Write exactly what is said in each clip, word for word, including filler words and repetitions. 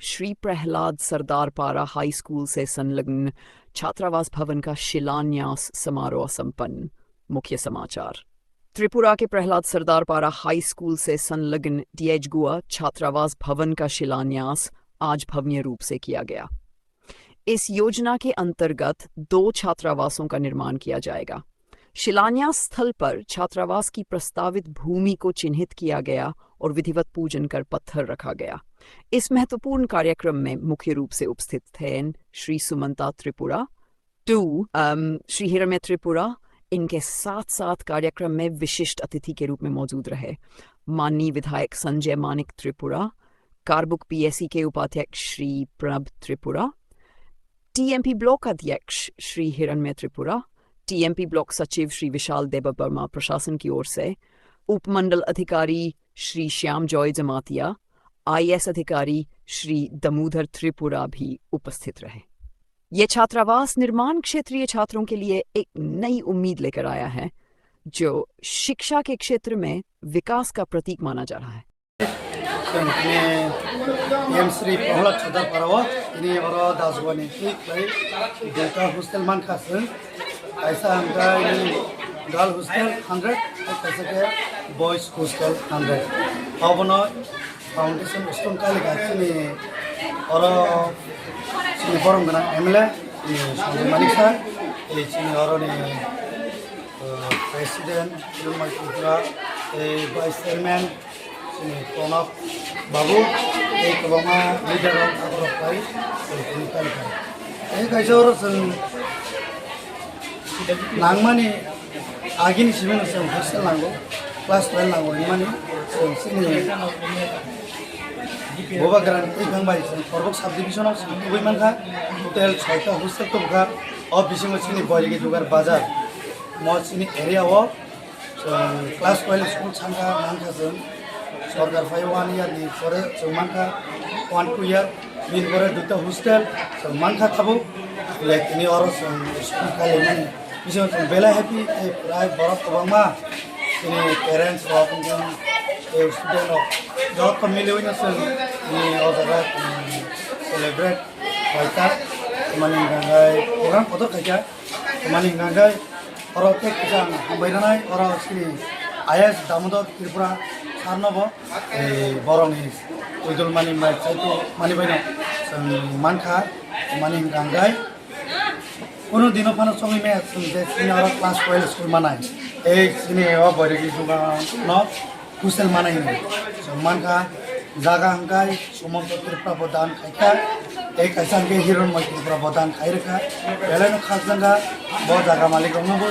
श्री प्रहलाद सरदार पारा high school से संलग्न छात्रावास भवन का शिलान्यास समारोह संपन्न। मुख्य समाचार। त्रिपुरा के प्रहलाद सरदार पारा हाई स्कूल से संलग्न डीएच गोवा छात्रावास भवन का शिलान्यास आज भव्य रूप से किया गया। इस योजना के अंतर्गत दो छात्रावासों का निर्माण किया जाएगा। शिलान्यास स्थल पर छात्रावास की प्रस्तावित भूमि को चिन्हित किया गया और विधिवत पूजन कर पत्थर रखा गया। इस महत्वपूर्ण कार्यक्रम में मुख्य रूप से उपस्थित थे श्री सुमंता त्रिपुरा, टू, अम, श्री हिरण्य त्रिपुरा। इनके साथ साथ कार्यक्रम में विशिष्ट अतिथि के रूप में मौजूद रहे माननीय विधायक संजय मानिक त्रिपुरा, कारबुक पीएसी के उपाध्यक्ष श्री प्रणब त्रिपुरा, टीएमपी ब्लॉक अध्यक्ष श्री हिरण्य त्रिपुरा, टीएमपी ब्लॉक सचिव श्री विशाल देबबर्मा प्रशासन की ओर से, उपमंडल अधिकारी श्री श्याम जॉय जमातिया, आईएएस अधिकारी श्री दमोदर त्रिपुरा भी उपस्थित रहे। ये छात्रावास निर्माण क्षेत्रीय छात्रों के लिए एक नई उम्मीद लेकर आया है, जो शिक्षा के क्षेत्र में विकास का प्रतीक माना जा रहा है। Chwng tini M Sri Prahlad Sardar Parao tini oro Dajwani twi khlai duita hostel mankha chwng. Kaisa hwnkhe girl hostel hundred, kaisa khe boys hostel hundred. Obono foundation stone kalikha chini oro chini borom gwnang M L A, chini Sanjay Manik sir, tei chini oroni, uh, president Hiranmoy Tripura, tei vice chairman chini Pranab babu, tei kwbangma leader rok aborok pai, tei tini kalikha. Tei kaisa oro chwng nangmani agini simi no chwng hostel nango, class twelve nango hinmani chwng chini Bubagra ni twiphang bai chwng Korbok subdivision o chwng tubui mankha, total soita hostel tubukha. O bisingo chini Boirigi Dugar bazar mo chini area o chwng class twelve school sangkha mankha chwng. Sorkar phai one year ni pore chwng mankha one two year, bini pore duita hostel chwng mankha tabuk. Le tini oro chwng school khalimani bisingo chwng belai happy, tei prai borok kwbangma chini parents rok wngkha, tei student rok joto miliwi no chwng tini o jaga, um, celebrate khaikha, mani hwnkhai program kotor khaikha. Mani hwnkhai oro tei kisa ang hambai rwnai, oro chini I A S Damodar Tripura sir no bo, eh, borokni uidul mani bai chaitu mani bai no chwng mankha. Mani hwnkhai kuno dino phano chongwi maya chwng je chini oro class twelve school manai, ei chini o Boirigi Dugar no hostel manai hinwi chwng mankha. Jaga hwnkhai Sumonto Tripura bo dan khaikha, tei kaisa hwnkhe Hiranmoy Tripura bo dan khai rwkha. Belai no khakjangkha bo jaga malik rokno bo,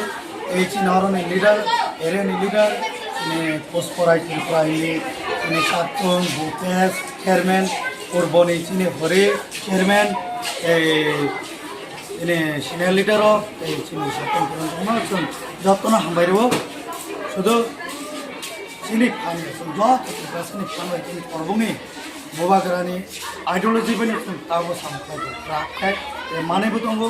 ei chini oroni leader, area ni leader, chini Pushparai Tripura hinwi, chini Satung, Bhupesh, chairman, Purboni chini Hori, chairman, tei chini senior leader rok, tei chini Satung Kiran rokno chwng jotono hambai rwo. Sudu chini phan, chwng joto Tiprasani phan bai chini Korbokni Bubagrani ideology bai no chwng tabuk samung khlai tongo. Khe manwi bo tongo,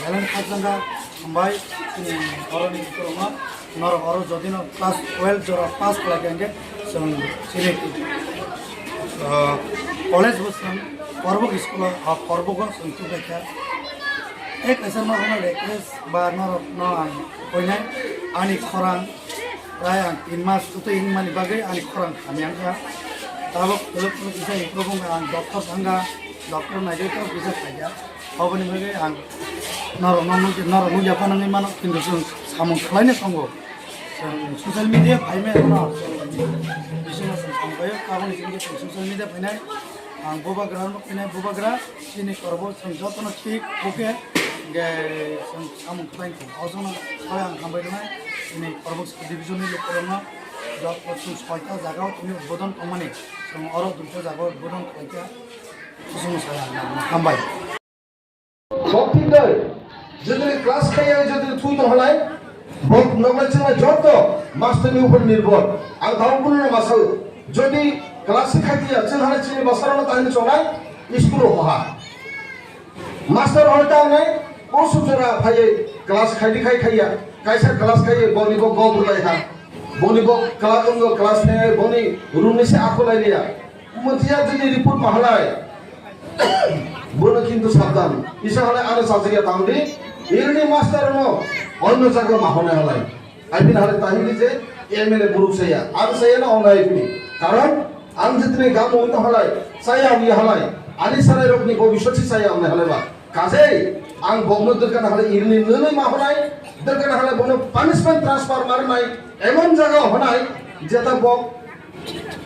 belai khakjangkha, hambai chini borokni borokno. Norok oro jodi no class twelve jora pass khlai kha hwnkhe chwng chini, ah, college bo chwng Korbok school o, ah, Korbogo chwng tuklaikha. Ek kaisa norokno request ba norokno ang koinai ani khorang prai ang tin mas twtwi wngmani bagwi ani khorang hamya wngkha. Tabuk philip philip kisa improve wngkha, ang doctor thangkha, doctor naigwi tabuk kisa khaikha. Oboni bagwi ang norokno nukya, norok nukya phano wngwi mano, kintu chwng samung khlaina tongo. Chwng social media phaimai rokno chwng bisingo chwng samung khlaio, aboni simi chwng social media phainai. Ang Bubagra no phainai, Bubagra chini Korbo chwng jotono thik, okay, hwnkhe chwng samung khlaina tongo. O chwngno khlai ang hambai rwnai chini Korbo division ni lukurokno, joto chwng soita jagao tini udbodon tongmani, chwng oro duita jagao udbodon khlaikha, chwng sai ang hambai. Sotthik doi, jodi class khaiya jodi thui tong halai, bo nokle chwngno joto master ni upor nirbhor. Ang tabuk bono masao, jodi class khai diya, chwng halai chini bwsarokno tahini chongnai, school o hoha. Master hoi tangnai, o sujora phaiye class khai di khai khaiya, kaisa class khaiye boni bo gobur lai ha. Boni bo class, class khai boni room ni se akhulai liya. Mutiya jodi report mahalai, Bono kintu sabdan. Isa halai ano sajagya tangdi. Irini master no onno jaga mahone halai. Aibini halai tahimdi je M L A buruk saya. Ang saya no onai aibini. Karon ang jitini gamo wngtong halai. Saya wngya halai. Ani sarai rokni bobiswt si saya wngnai halai ba. Kajei ang bokno dorkar na halai irini nwnwi mahonai. Dorkar na halai bono punishment transfer marnai. Emon jaga honai. Jeta bok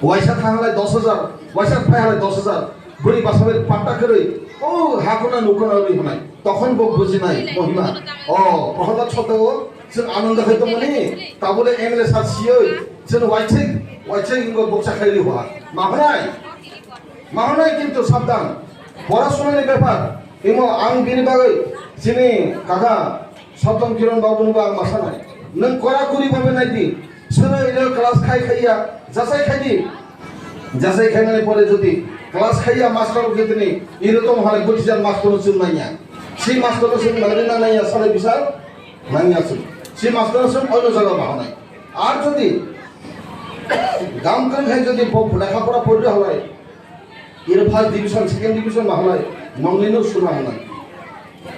Waisa thang halai dos hajar, waisa phai halai dos hajar. Bwrwi basa bai patta kwrwi, o hakuna nukuna rwi hwnai. Tokhon bo bujinai mohima. O, Prohlad Chotta o, chwng ananda khai tongmani, tabole M L A sat siyoi, chwng waithai, waithai hingo boksa khai rwi hwa. Mahonai, mahonai kintu sabdan. Pora sunani bepar, imo ang bini bagwi, chini kaka, Sotton Kiron babu no ba ang ma sanai. Nwng kora kuri babe nai di. Sero ino class khai khaiya, jasai khai di. Jasai khaimani pore jodi class khaiya master jodi ni ino tong hale buti jan master no chum naiya. Si master no chum nai na naiya sale bisal naiya chum. Si master no chum oino jaga bahanai. Ar jodi gam kan khai jodi bo lekha pora pori halai. Iro first division, second division ma hwnai, nongni no suna hwnai.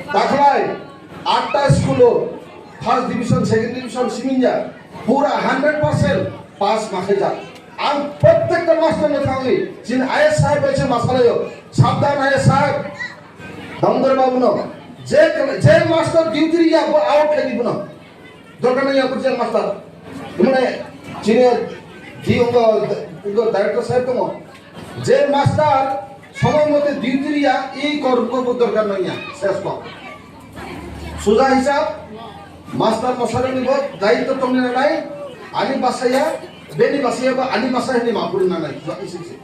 Takhlai, atta school o first division, second division siminya, pura hundred percent pass ma khaijak. Ang prottekta master no thangwi, chini I A S sahib bai se ma salaio, sabdan I A S sahib, Damodar babu no, je, je master duty riya, bo out khai di bono. Dorkar nang ya bujiya master. Mane chini di ungo, ungo director sahib tongo. Je master somoi mote duty riya, i kormo bo dorkar nang ya. Ses ko. Suja hisab, master mosaroni bo daitto tongni nanai, ani basaya, beni basaya ba ani basaya ni mapuri nanai. Suja isi isi.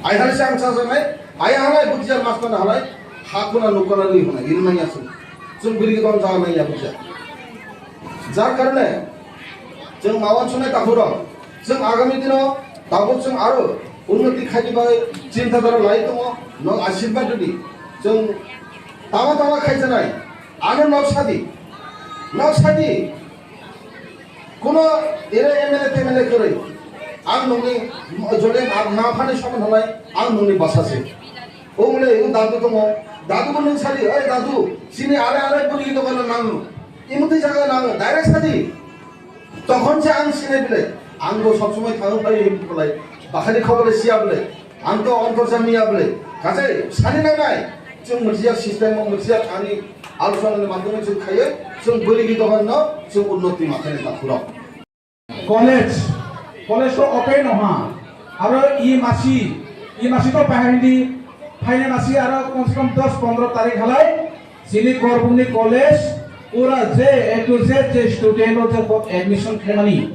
Ai hali sang sa sa nai, ai halai bujiya master na halai, hakuna nukuna ni huna, iri nang ya sung. Sung biri ki tong sa nang ya bujiya. Jar karone, chwng ma wansuknai takhurok, chwng agami dino tabuk chwng aro unnoti khaidi bai chinta dhara lai tongo, nok ashirbad rwdi. Chwng tama tama khaijanai, ano nok sadi, nok sadi, kuno ere M L A T M L A kwrwi, ang nokni jole ma phani soman halai, ang nokni bwsa se. O mole, o dadu tongo. Dadu bo nung sadi, "Oi dadu, sini are are buri dogan nang." Imutwi jaga nang, direct sadi. Tokhon se ang sinai bile. Ang bo sob somoi thango phai him kulai. Bakhani khobor siya bile. Ang to ontor jamiya bile. Kaje sani nai nai. Chwng mutiya system o mutiya ani alusana ni madhyame chwng khaiye. Chwng buri dogan no chwng unnoti makhani takhurok. College, college to open no ha. Aro i masi, i masi to pahindi, phaina masi aro kom se kom dos pondro tarik halai, chini Korbumni college, pura je A to Z je student o je kok admission khaimani,